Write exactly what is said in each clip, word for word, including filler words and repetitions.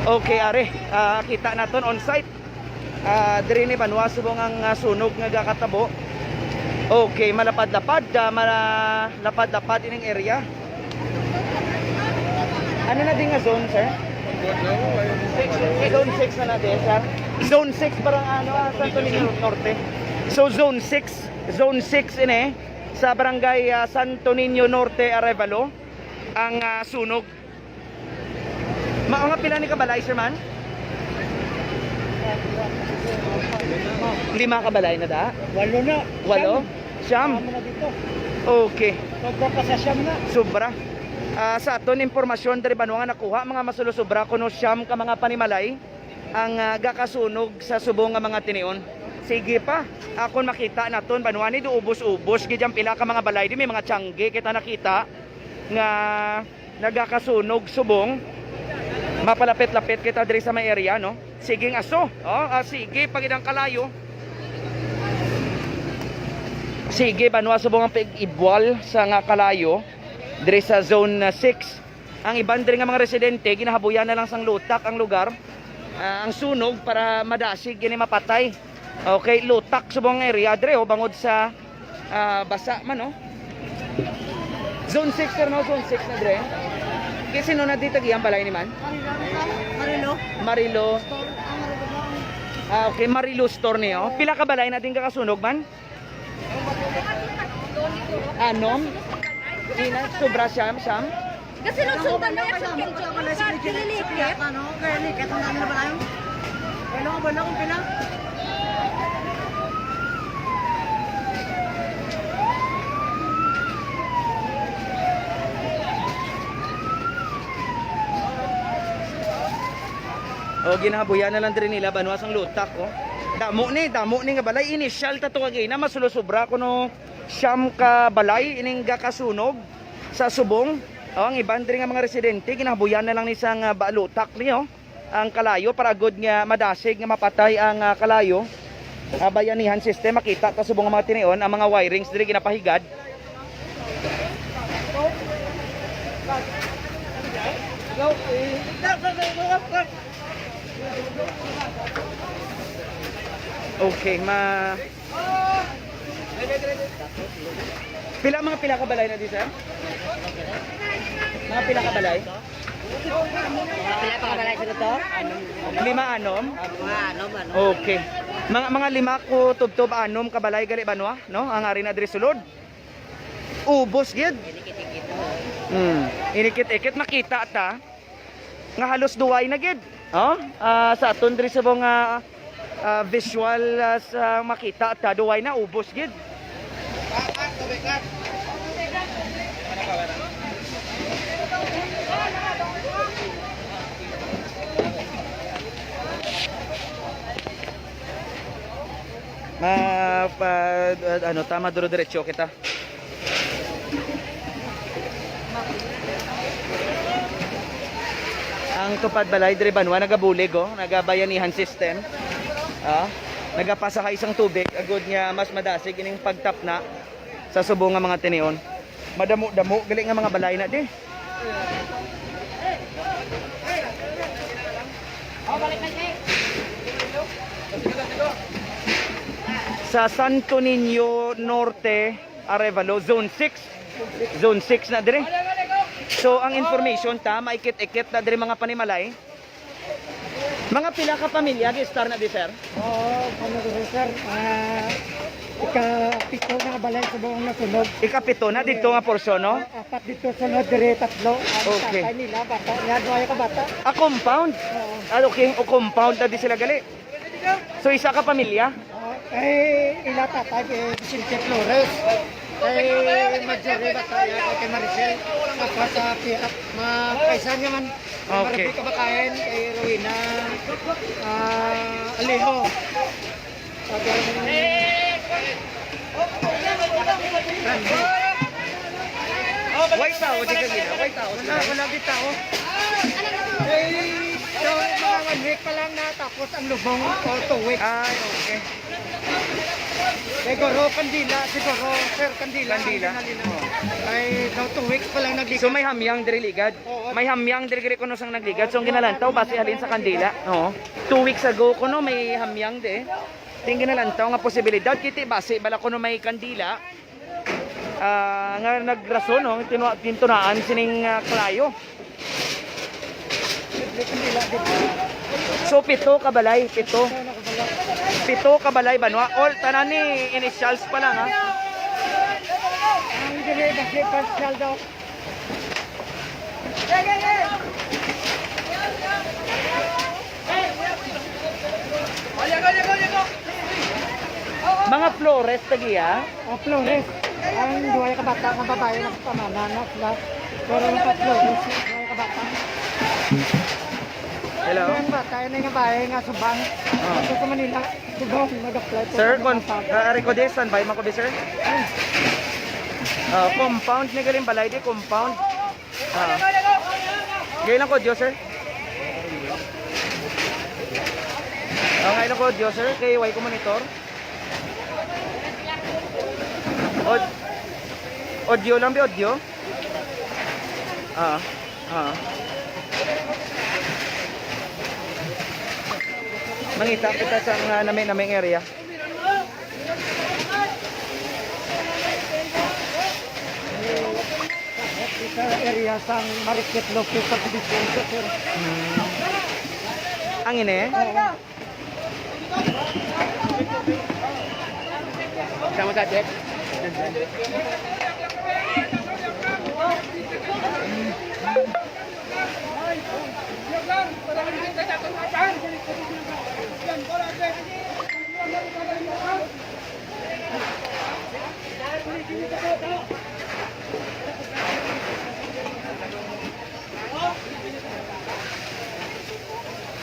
Okay, ari, ah, kita naton on site. Ah, diri ni banwa subong ang, ah, sunog nga gakatabo. Okay, malapad-lapad, ah, malapad-lapad ining area. Ano na din nga zone, sir? Zone six na na din, sir. Zone six, parang ano, ah, Santo Niño Norte. So, zone six, zone six ini sa barangay, ah, Santo Niño Norte, Arevalo, ang, ah, sunog. Ma-, mga pila ni kabalay, sir, man? Lima kabalay na da? Walo na. Walo? Siyam. Siyam? Tama na dito. Okay. Sobra pa sa siyam na. Sobra. Ah, sa aton impormasyon diri banwa nga nakuha, mga masulosobra kuno siyam ka mga panimalay ang, ah, gakasunog sa subong nga mga tinion. Sige pa, akon makita naton banwa ni do ubos-ubos gid ang pila ka mga balay di may mga tiyangge kita nakita nga nagakasunog subong. Mapalapit-lapit kita diri sa may area, no? Sige nga, so, oh, ah, sige, pag idang kalayo. Sige, banwa subong ang pag-ibwal sa nga kalayo diri sa zone, ah, six. Ang iban diri nga mga residente, ginahabuyan na lang sang lutak ang lugar, ah, ang sunog para madasig gini mapatay. Okay, lutak subong area diri, oh, bangod sa, ah, basa man, no? Zone six, sir, no? Zone six na diri. Kay sino na di tag-iyang balay ni man? Marilo. Marilo. Ah, okay, Marilo Store niyo. Pila ka balay na din kakasunog man? Anom? Ina, sobra siyam, siyam? Kasi nung sundan na yung siyam, kililipit. Ano? Kaya likit ang dami na pala yung. Wala, wala kung pila. O, ginahabuyan na lang diri nila, banwa sang lutak, oh. Damo ni, damo ni nga balay. Initial ta to kagina, masulosobra kuno siyam ka balay ining gakasunog sa subong. Oh, ang iban diri nga mga residente, ginahabuyan na lang ni sang, ah, ba-, lutak ni, oh. Ang kalayo para gud nga madasig nga mapatay ang, ah, kalayo. Ah, bayanihan system, makita ta subong ang mga tinion, ang mga wirings diri ginapahigad. Okay, ma-, pila, mga pila ka balay na di, sir? Mga pila ka balay? Pila pa ka balay sa to? Lima, anom? Mga anom, ano? Okay. Mga, mga lima ko tubtob, anom ka balay gali banwa, no? Ang ari na diri sulod. Ubos gid. Inikit-ikit. Hmm. Inikit-ikit, makita ta nga halos duway na gid. Oh, ah, sa aton diri sa mga, ah, visual, ah, sa makita ta, duway na, ubos gid. Ma-, pa-, ano, tama, duro diretso kita. Ang tupad balay diri banwa nagabulig, oh, nagabayanihan system. Ah, nagapasahay sang tubig agud nga mas madasig ining pagtapna sa subong nga mga tinion. Madamo-damo gali nga mga balay na di. Sa Santo Niño Norte, Arevalo, Zone six. Zone six na diri. So, ang information ta, maikit-ikit na diri mga panimalay. Mga pila ka pamilya gi-estar na di, sir? Oo, ano ko, sir? Ah, ikapito na balay sa buong nasunog. Ikapito na dito nga porsyon, no? Apat dito, sunod dire tatlo. Ang Okay. tatay nila, bata. Niya, duha ka bata. Ah, compound? Oo. Ah, okay. O compound na di sila gali. So, isa ka pamilya? Oo. Eh, ila tatay, eh, Vicente Flores. Eh, Marjorie, bata niya, kay Maricel. Tapos sa Pia, ma-, kaisan niya man. Okay. Marabika Bakayan, kay Rowena, ah, Alejo. Pag-, Way tao, di ka gina. Way tao. Wala, wala di tao. Eh, tao, mga ano, Week pa lang natapos ang lubong, o two weeks. Ay, okay. Siguro, Kandila, siguro, sir, Kandila, Kandila. Ang ginalinaw. Ay, daw two weeks pa lang naglikas. So, may hamyang diri ligad? Oo. May hamyang diri, diri kuno sang nagligad. So, ang ginalantaw, base halin sa Kandila. Oo. Two weeks ago, kuno may hamyang di. Ting ginalantaw nga posibilidad, kiti base bala kuno may Kandila. Ah, nga nagrason, no, tinua-, tintunaan sining, ah, kalayo. So, pito ka balay, pito. Pito ka balay, banwa. All, tanan ni initials pa lang, ha? Ang dili, basi partial daw. Mga Flores, tagiya? O, Flores. Ang duha ka bata nga babae nagpamana na sila. Pero ang pa Flores, duha ka bata. Hello? Ang bata, yun ang babae nga subang. Ah. Ato sa Manila, subang, nag-apply po Sir, sa kon, bata. Ah, Rico Diaz, standby man ko, sir. Ah, compound ni galing balay di, compound. Ah. Gay lang ko, Diyo, sir. Ah, ngay lang ko, Diyo, sir. Kay way ko monitor. Od-, audio lang, bi, audio. Ah, ah. Mangita kita sa mga nami-naming area. Sa area sang Marikit Lopez Subdivision, sir. Hmm. Ang ini? Oo. Sama sa Jeff.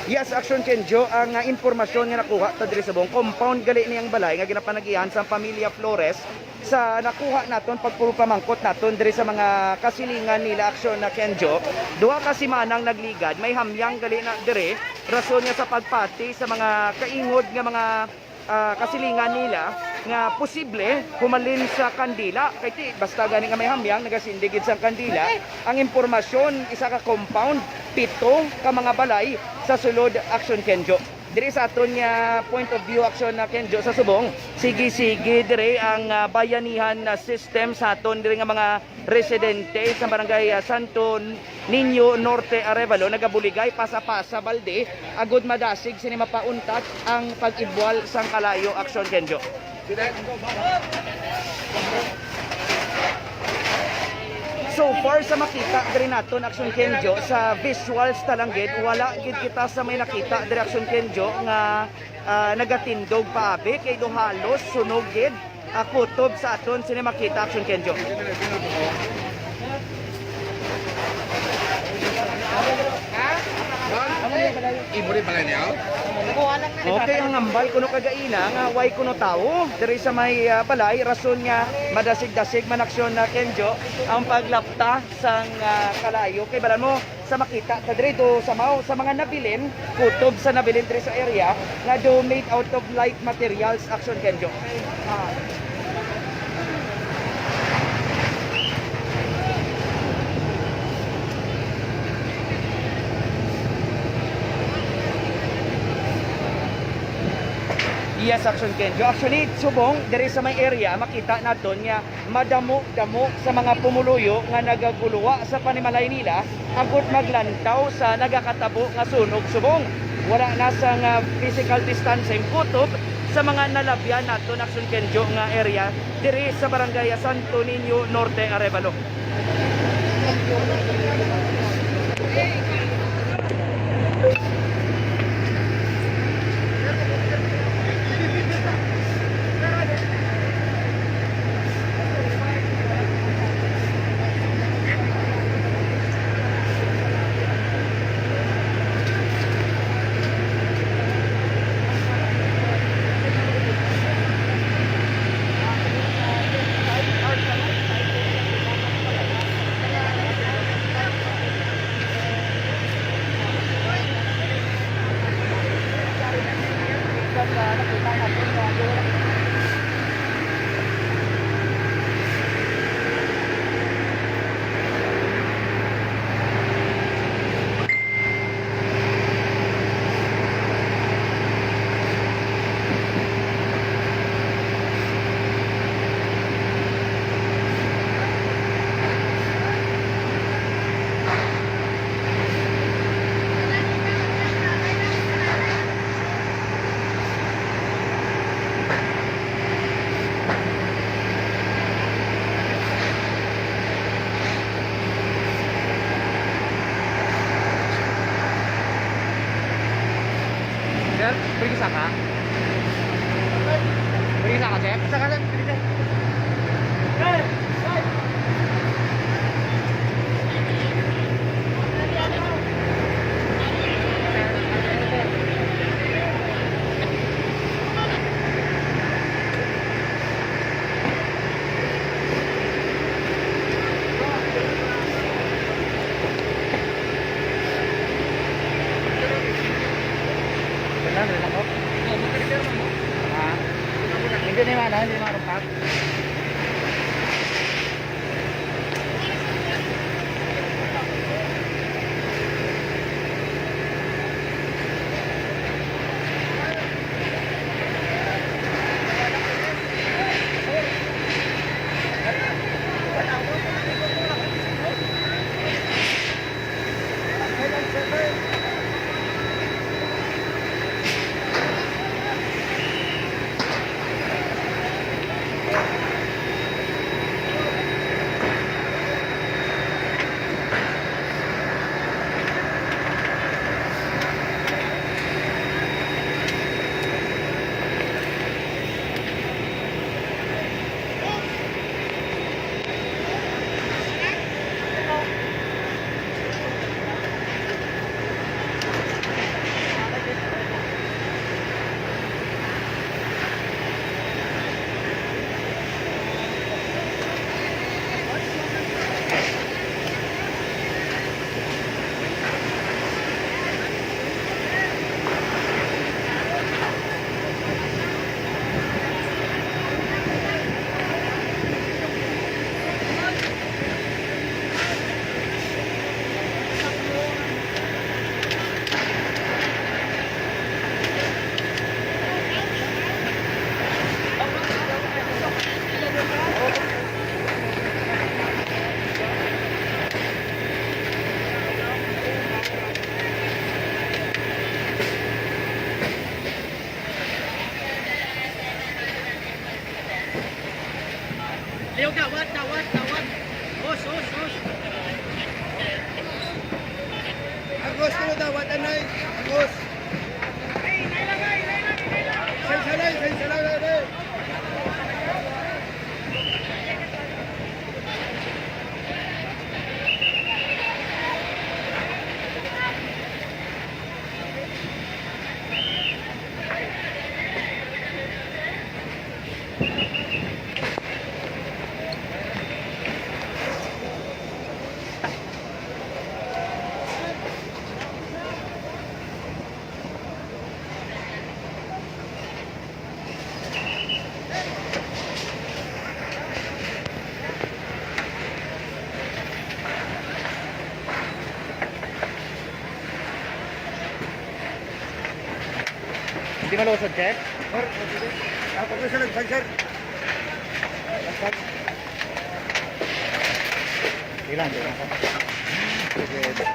Yes, Action Kenjo, ang, ah, impormasyon nga nakuha ta diri subong, compound gali ni ang balay nga ginapanagihan sa pamilya Flores. Sa nakuha naton pagpurupamangkot naton diri sa mga kasilingan nila, Action na Kenjo, duha ka simanang nagligad, may hamyang gali na diri, rason nga sa pagpati sa mga kaingod nga mga ah, kasilingan nila nga posible humalin sa kandila. Kay ti, basta gani nga may hamyang, nagasindig gid sang kandila. Ang impormasyon, isa ka compound, pito ka mga balay sa sulod, Action Kenjo. Diri sa aton nga point of view, Action na Kenjo, sa subong, sige-sige diri ang, ah, bayanihan na system sa aton diri nga mga residente sa barangay, ah, Santo Niño Norte, Arevalo, nagabuligay pasa-pasa balde agud madasig sini mapauntat ang pag-ibwal sang kalayo, Action Kenjo. So far sa makita diri naton, Action Kenjo, sa visuals ta lang gid, wala gid kita sa may nakita diri, Action Kenjo, nga, ah, nagatindog paabi, kay do halos sunog gid, ah, kutob sa aton sini makita, Action Kenjo. Imo rin pala niya? Okay, ang hambal kuno kagaina nga way kuno tawo diri sa may, ah, balay, rason nga madasig-dasig man, Action na Kenjo, ang paglapta sang, ah, kalayo. Kay balan mo, sa makita ta diri do sa mao sa mga nabilin, kutob sa nabilin diri sa area nga do made out of light materials, Action Kenjo. Ah. Yes, Action Kenjo. Actually, subong diri sa may area, makita naton nga madamo-damo sa mga pumuluyo nga nagaguluwa sa panimalay nila agud maglantaw sa nagakatabo nga sunog subong wala na sang physical distancing kutob sa mga nalabyan naton, Action Kenjo, nga area diri sa Barangay Santo Niño Norte, Arevalo. Sir, brigisa ka? Brigisa ka, sir? Sa kanan, brigisa. Wala, wala ko. Ah. Hindi na yung ano, hindi marumpak. Ayaw, dawat, dawat, dawat. Hos, hos, hos. Agos ko dawat, anay. Agos. Say salay, say salay, anay. Hindi malusot, sir? Sir, ako po siya nag-side, sir. Ilan, ilan, sir? Sige.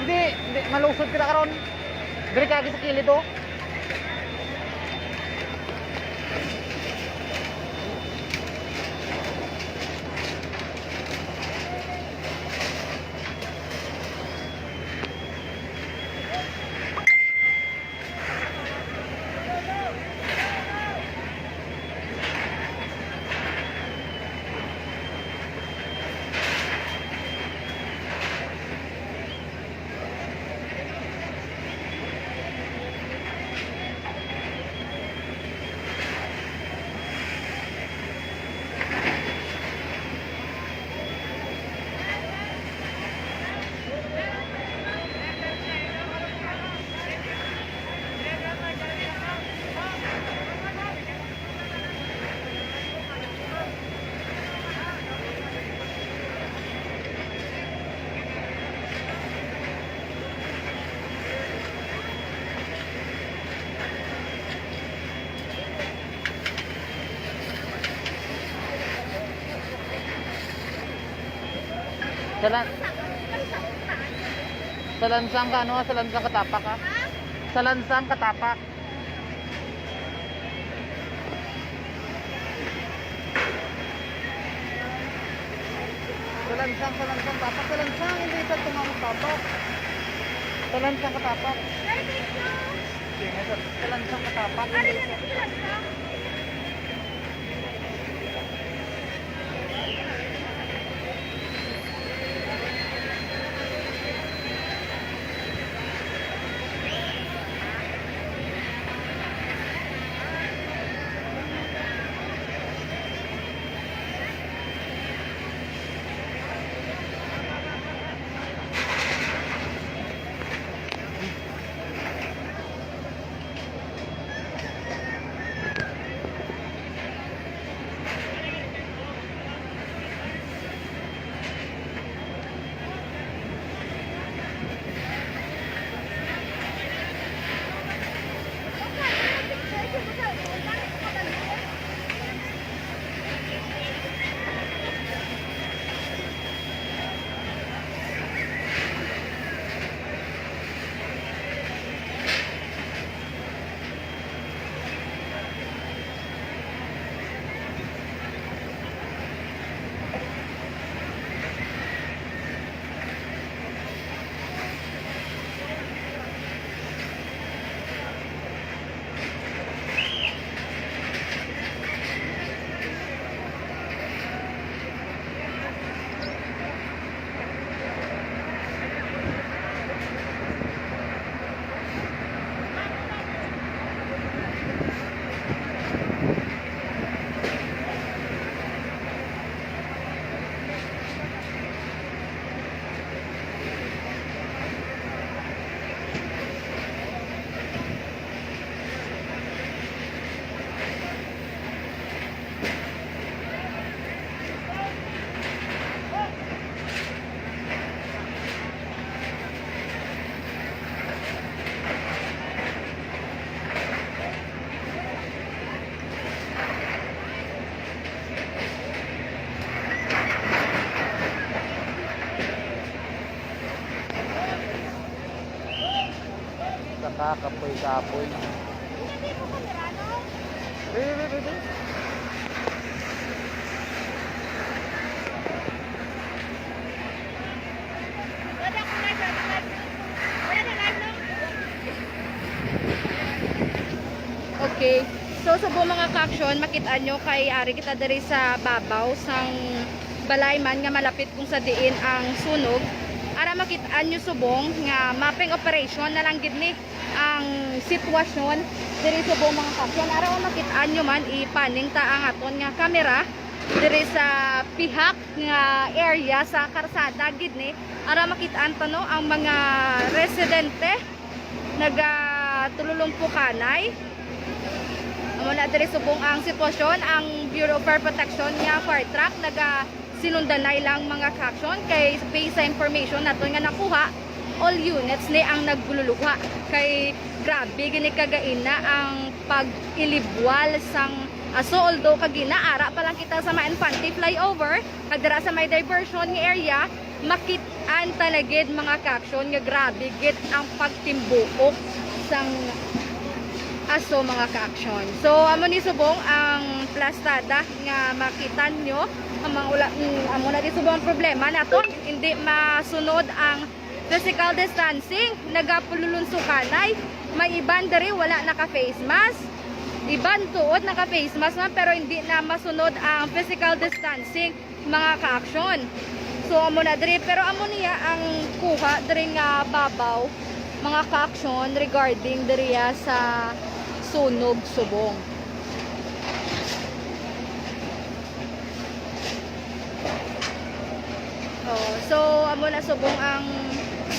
Di, di, malusot kita karon. Diri ka sa kilid, oh. Sa lan-, sa lansang ka, ano? Sa lansang ka tapak, ha? Sa lansang ka tapak. Sa lansang, sa lansang, tapak, sa lansang, hindi ka tumawag tapak. Sa lansang ka tapak. Sige, sa, sa lansang ka tapak, hindi ka. Nakakapoy-kapoy. Baby, baby. Okay. So, subong mga ka-aksyon, makit-an nyo kay ari kita diri sa babaw sang balay man nga malapit kung sa diin ang sunog. Ara makit-an nyo subong nga mapping operation na lang gid ni ang sitwasyon diri subong mga ka-aksyon. Ara makit-an nyo man, ipaning ta ang aton nga kamera diri sa pihak nga area sa karsada gid ni. Ara makit-an ta, no, ang mga residente nagatululumpukanay. Amo na diri subong ang sitwasyon, ang Bureau of Fire Protection nga fire truck nagasinundanay lang mga ka-aksyon kay based sa information naton nga nakuha, all units ni ang naglulugwa kay grabe gini kagaina ang pag-ilibwal sang aso. Although kagina ara pa lang kita sa may Infante flyover, kag dira sa may diversion nga area, Makit-an ta na gid, mga ka-aksyon, nga grabe gid ang pagtimbuok sang aso, mga ka-aksyon. So, amo ni subong ang plastada nga makita nyo. Ang mga ula-, mm, amo na di subong ang problema naton. Hindi masunod ang physical distancing. Nagapululunsukanay. May iban diri wala naka-face mask. Iban tuod naka-face mask man, pero hindi na masunod ang physical distancing, mga ka-aksyon. So, amo na diri. Pero amo niya ang kuha diri nga babaw, mga ka-aksyon, regarding diriya sa sunog subong. Oh, so, amo na subong ang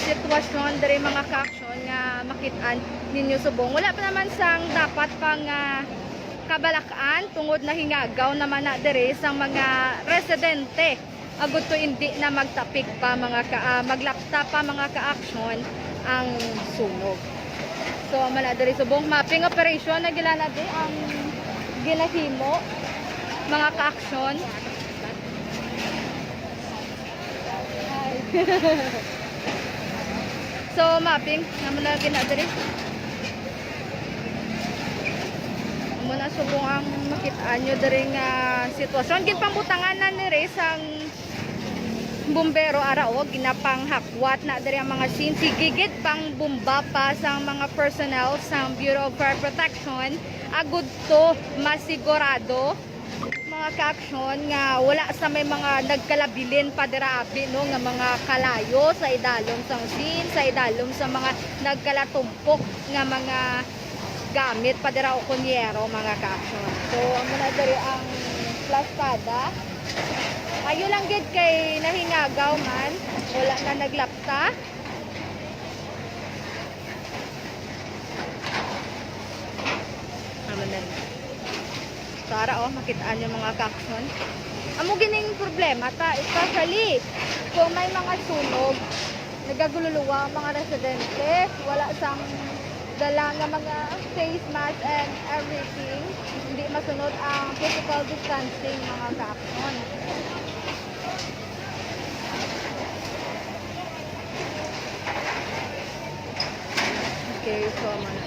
sitwasyon diri, mga ka-aksyon, nga makit-an ninyo subong. Wala pa naman sang dapat pang, ah, kabalak-an tungod nahingagaw naman na diri sang mga residente. Agud to hindi na magtapig pa, mga ka-, ah, maglapta pa, mga ka-aksyon, ang sunog. So, amo na diri subong mapping operation na gila na di ang ginahimo, mga ka-aksyon. Hi. So, mapping, amo na gina diri. Amo na subong ang makit-an nyo diri nga sitwasyon. Ginpangbutangan na ni Ray sang bumbero, ara, o, ginapanghakwat na diri ang mga scene. Sige gid, pangbomba pa sang mga personnel sang Bureau of Fire Protection, agud to masigurado, mga ka-aksyon, nga wala sa may mga nagkalabilin pa dira abi, no, nga mga kalayo sa idalom sang scene, sa idalom sa mga nagkalatumpok nga mga gamit pa dira o kunyero, mga ka-aksyon. So, amo na diri ang plastada. Ayo lang gid kay nahingagaw man, wala na naglapta. Amo na. So, ara, oh, makit-an nyo, mga ka-aksyon. Amo gining problema ta, especially kung may mga sunog, nagagululuwa ang mga residente, wala sang dala nga mga face mask and everything, hindi masunod ang physical distancing, mga ka-aksyon. Okay, so, man,